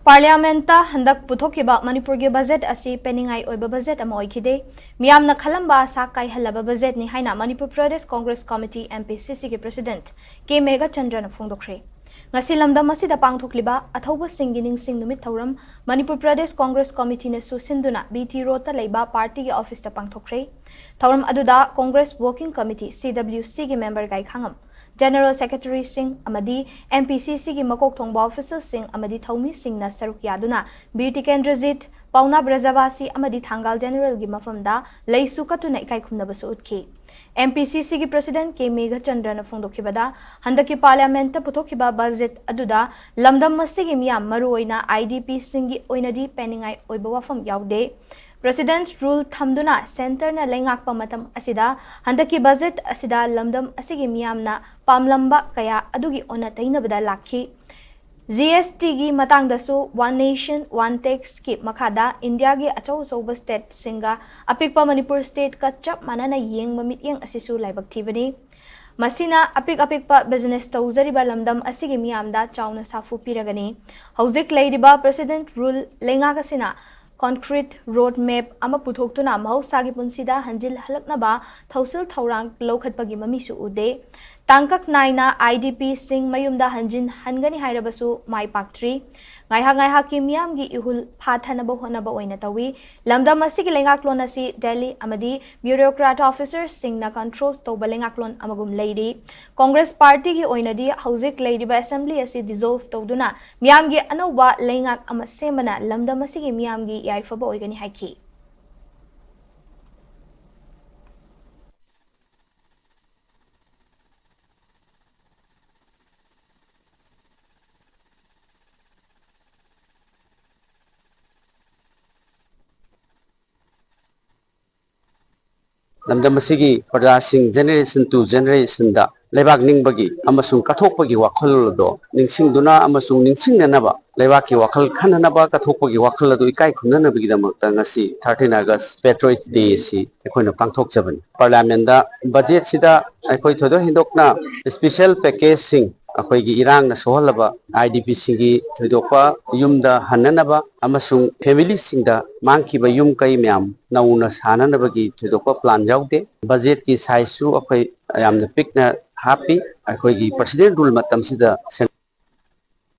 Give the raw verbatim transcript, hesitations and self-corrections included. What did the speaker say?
ꯄꯥꯔꯂꯤꯌꯥꯃꯦꯟꯠꯇ ꯍꯟꯗꯛ ꯄꯨꯊꯣꯛꯈꯤꯕ ꯃꯅꯤꯄꯨꯔꯒꯤ ꯕꯖꯦꯠ ꯑꯁꯤ ꯄꯦꯟꯅꯤꯡꯉꯥꯏ ꯑꯣꯏꯕ ꯕꯖꯦꯠ ꯑꯃ ꯑꯣꯏꯈꯤꯗꯦ꯫ ꯃꯤꯌꯥꯝꯅ ꯈꯜꯂꯝꯕ ꯑꯥꯁꯥ ꯀꯥꯏꯍꯜꯂꯕ ꯕꯖꯦꯠꯅꯤ ꯍꯥꯏꯅ Manipur Pradesh Congress committee, M P C C ꯒꯤ president K ꯃꯦꯘꯆꯟꯗ꯭ꯔꯅ ꯐꯣꯡꯗꯣꯛꯈ꯭ꯔꯦ꯫ ꯉꯁꯤ ꯂꯝꯗꯝ ꯑꯁꯤꯗ ꯄꯥꯡꯊꯣꯛꯂꯤꯕ ꯑꯊꯧꯕꯁꯤꯡꯒꯤ ꯅꯤꯡꯁꯤꯡ ꯅꯨꯃꯤꯠ ꯊꯧꯔꯝ ꯃꯅꯤꯄꯨꯔ ꯄ꯭ꯔꯗꯦꯁ ꯀꯣꯡꯒ꯭ꯔꯦꯁ ꯀꯣꯃꯤꯇꯤꯅꯁꯨ ꯁꯤꯟꯗꯨꯅ B T ꯔꯣꯗꯇ ꯂꯩꯕ ꯄꯥꯔꯇꯤꯒꯤ ꯑꯣꯐꯤꯁꯇ ꯄꯥꯡꯊꯣꯛꯈ꯭ꯔꯦ꯫ ꯊꯧꯔꯝ ꯑꯗꯨꯗ Congress working committee, C W C ꯒꯤ ꯃꯦꯝꯕꯔ ꯒꯥꯏꯈꯥꯉꯝ, ꯖꯦꯅꯔꯦꯜ ꯁꯦꯀ꯭ꯔꯦꯇꯔꯤꯁꯤꯡ ꯑꯃꯗꯤ M P C C ꯒꯤ ꯃꯀꯣꯛ ꯊꯣꯡꯕ ꯑꯣꯐꯤꯁꯔꯁꯤꯡ ꯑꯃꯗꯤ ꯊꯧꯃꯤꯁꯤꯡꯅ ꯁꯔꯨꯛ ꯌꯥꯗꯨꯅ ꯕꯤꯔ ꯇꯤꯀꯦꯟꯗ꯭ꯔꯖꯤꯠ, ꯄꯥꯎꯅꯥ ꯕ꯭ꯔꯖꯕꯥꯁꯤ ꯑꯃꯗꯤ ꯊꯥꯡꯒꯥꯜ ꯖꯦꯅꯔꯦꯜꯒꯤ ꯃꯐꯝꯗ ꯂꯩꯁꯨ ꯀꯠꯇꯨꯅ ꯏꯀꯥꯏ ꯈꯨꯝꯅꯕꯁꯨ ꯎꯠꯈꯤ꯫ M P C C ꯒꯤ president K ꯃꯦꯘꯆꯟꯗ꯭ꯔꯅ ꯐꯣꯡꯗꯣꯛꯈꯤꯕꯗ, ꯍꯟꯗꯛꯀꯤ ꯄꯥꯔꯂꯤꯌꯥꯃꯦꯟꯠꯇ ꯄꯨꯊꯣꯛꯈꯤꯕ ꯕꯖꯦꯠ ꯑꯗꯨꯗ ꯂꯝꯗꯝ ꯑꯁꯤꯒꯤ ꯃꯤꯌꯥꯝ, ꯃꯔꯨꯑꯣꯏꯅ I D P ꯁꯤꯡꯒꯤ ꯑꯣꯏꯅꯗꯤ ꯄꯦꯟꯅꯤꯡꯉꯥꯏ ꯑꯣꯏꯕ ꯋꯥꯐꯝ ꯌꯥꯎꯗꯦ꯫ President's Rule ꯊꯝꯗꯨꯅ ꯁꯦꯟꯇꯔꯅ ꯂꯩꯉꯥꯛꯄ ꯃꯇꯝ ꯑꯁꯤꯗ ꯍꯟꯗꯛꯀꯤ ꯕꯖꯦꯠ ꯑꯁꯤꯗ ꯂꯝꯗꯝ ꯑꯁꯤꯒꯤ ꯃꯤꯌꯥꯝꯅ ꯄꯥꯝꯂꯝꯕ ꯀꯌꯥ ꯑꯗꯨꯒꯤ ꯑꯣꯟꯅ ꯇꯩꯅꯕꯗ ꯂꯥꯛꯈꯤ꯫ G S T ꯒꯤ ꯃꯇꯥꯡꯗꯁꯨ One Nation One Tax ꯀꯤ ꯃꯈꯥꯗ ꯏꯟꯗꯤꯌꯥꯒꯤ ꯑꯆꯧ ꯑꯆꯧꯕ state ꯁꯤꯡꯒ ꯑꯄꯤꯛꯄ ꯃꯅꯤꯄꯨꯔ state ꯀ ꯆꯞ ꯃꯥꯟꯅꯅ ꯌꯦꯡꯕ ꯃꯤꯠꯌꯦꯡ ꯑꯁꯤꯁꯨ ꯂꯥꯏꯕꯛ ꯊꯤꯕꯅꯤ꯫ ꯃꯁꯤꯅ ꯑꯄꯤꯛ ꯑꯄꯤꯛꯄ business ꯇꯧꯖꯔꯤꯕ ꯂꯝꯗꯝ ꯑꯁꯤꯒꯤ ꯃꯤꯌꯥꯝꯗ ꯆꯥꯎꯅ ꯁꯥꯐꯨ ꯄꯤꯔꯒꯅꯤ꯫ ꯍꯧꯖꯤꯛ ꯂꯩꯔꯤꯕ President Rule ꯂꯩꯉꯥꯛ ꯑꯁꯤꯅ concrete road map ꯑꯃ ꯄꯨꯊꯣꯛꯇꯨꯅ ꯃꯍꯧꯁꯥꯒꯤ ꯄꯨꯟꯁꯤꯗ ꯍꯟꯖꯤꯜ ꯍꯜꯂꯛꯅꯕ ꯊꯧꯁꯤꯜ ꯊꯧꯔꯥꯡ ꯂꯧꯈꯠꯄꯒꯤ ꯃꯃꯤꯁꯨ ꯎꯗꯦ꯫ ꯇꯥꯡꯀꯛ ꯅꯥꯏꯅ I D P ꯁꯤꯡ ꯃꯌꯨꯝꯗ ꯍꯟꯖꯤꯟ ꯍꯟꯒꯅꯤ ꯍꯥꯏꯔꯕꯁꯨ ꯃꯥꯏ ꯄꯥꯛꯇ꯭ꯔꯤ꯫ ꯉꯥꯏꯍꯥꯛ ꯉꯥꯏꯍꯥꯛꯀꯤ ꯃꯤꯌꯥꯝꯒꯤ ꯏꯍꯨꯜ ꯐꯥꯊꯅꯕ ꯍꯣꯠꯅꯕ ꯑꯣꯏꯅ ꯇꯧꯏ꯫ ꯂꯝꯗꯝ ꯑꯁꯤꯒꯤ ꯂꯩꯉꯥꯛꯂꯣꯟ ꯑꯁꯤ ꯗꯦꯜꯂꯤ ꯑꯃꯗꯤ bureaucrat officer ꯁꯤꯡꯅ control ꯇꯧꯕ ꯂꯩꯉꯥꯛꯂꯣꯟ ꯑꯃꯒꯨꯝ ꯂꯩꯔꯤ꯫ ꯀꯣꯡꯒ꯭ꯔꯦꯁ ꯄꯥꯔꯇꯤꯒꯤ ꯑꯣꯏꯅꯗꯤ ꯍꯧꯖꯤꯛ ꯂꯩꯔꯤꯕ assembly ꯑꯁꯤ dissolve ꯇꯧꯗꯨꯅ ꯃꯤꯌꯥꯝꯒꯤ ꯑꯅꯧꯕ ꯂꯩꯉꯥꯛ ꯑꯃ ꯁꯦꯝꯕꯅ ꯂꯝꯗꯝ ꯑꯁꯤꯒꯤ ꯃꯤꯌꯥꯝꯒꯤ ꯌꯥꯏꯐꯕ ꯑꯣꯏꯒꯅꯤ ꯍꯥꯏꯈꯤ꯫ ꯂꯝꯗꯝ ꯑꯁꯤꯒꯤ ꯄ꯭ꯔꯖꯥꯁꯤꯡ generation to generation ꯗ ꯂꯩꯕꯥꯛ ꯅꯤꯡꯕꯒꯤ ꯑꯃꯁꯨꯡ ꯀꯠꯊꯣꯛꯄꯒꯤ ꯋꯥꯈꯜꯂꯣꯟ ꯑꯗꯣ ꯅꯤꯡꯁꯤꯡꯗꯨꯅ ꯑꯃꯁꯨꯡ ꯅꯤꯡꯁꯤꯡꯅꯅꯕ, ꯂꯩꯕꯥꯛꯀꯤ ꯋꯥꯈꯜ ꯈꯟꯅꯅꯕ, ꯀꯠꯊꯣꯛꯄꯒꯤ ꯋꯥꯈꯜ ꯑꯗꯨ ꯏꯀꯥꯏ ꯈꯨꯝꯅꯅꯕꯒꯤꯗꯃꯛꯇ ꯉꯁꯤ thirteen August Patriots Day ꯑꯁꯤ ꯑꯩꯈꯣꯏꯅ ꯄꯥꯡꯊꯣꯛꯆꯕꯅꯤ꯫ ꯄꯥꯔꯂꯤꯌꯥꯃꯦꯟꯗ ꯕꯖꯦꯠꯁꯤꯗ ꯑꯩꯈꯣꯏ ꯊꯣꯏꯗꯣꯛ ꯍꯦꯟꯗꯣꯛꯅ special package ꯁꯤꯡ ꯑꯩꯈꯣꯏꯒꯤ ꯏꯔꯥꯡꯅ ꯁꯣꯛꯍꯜꯂꯕ ꯑꯥꯏ ꯗꯤ ꯄꯤꯁꯤꯡꯒꯤ ꯊꯣꯏꯗꯣꯛꯄ ꯌꯨꯝꯗ ꯍꯟꯅꯅꯕ ꯑꯃꯁꯨꯡ ꯐꯦꯃꯤꯂꯤꯁꯤꯡꯗ ꯃꯥꯡꯈꯤꯕ ꯌꯨꯝ ꯀꯩ ꯃꯌꯥꯝ ꯅꯧꯅ ꯁꯥꯅꯅꯕꯒꯤ ꯊꯣꯏꯗꯣꯛꯄ ꯄ꯭ꯂꯥꯟ ꯌꯥꯎꯗꯦ꯫ ꯕꯖꯦꯠꯀꯤ ꯁꯥꯏꯖꯁꯨ ꯑꯩꯈꯣꯏ ꯌꯥꯝꯅ ꯄꯤꯛꯅ ꯍꯥꯞꯄꯤ꯫ ꯑꯩꯈꯣꯏꯒꯤ ꯄ꯭ꯔꯁꯤꯗꯦꯟ ꯔꯨꯜ ꯃꯇꯝꯁꯤꯗ ꯁꯦꯟ-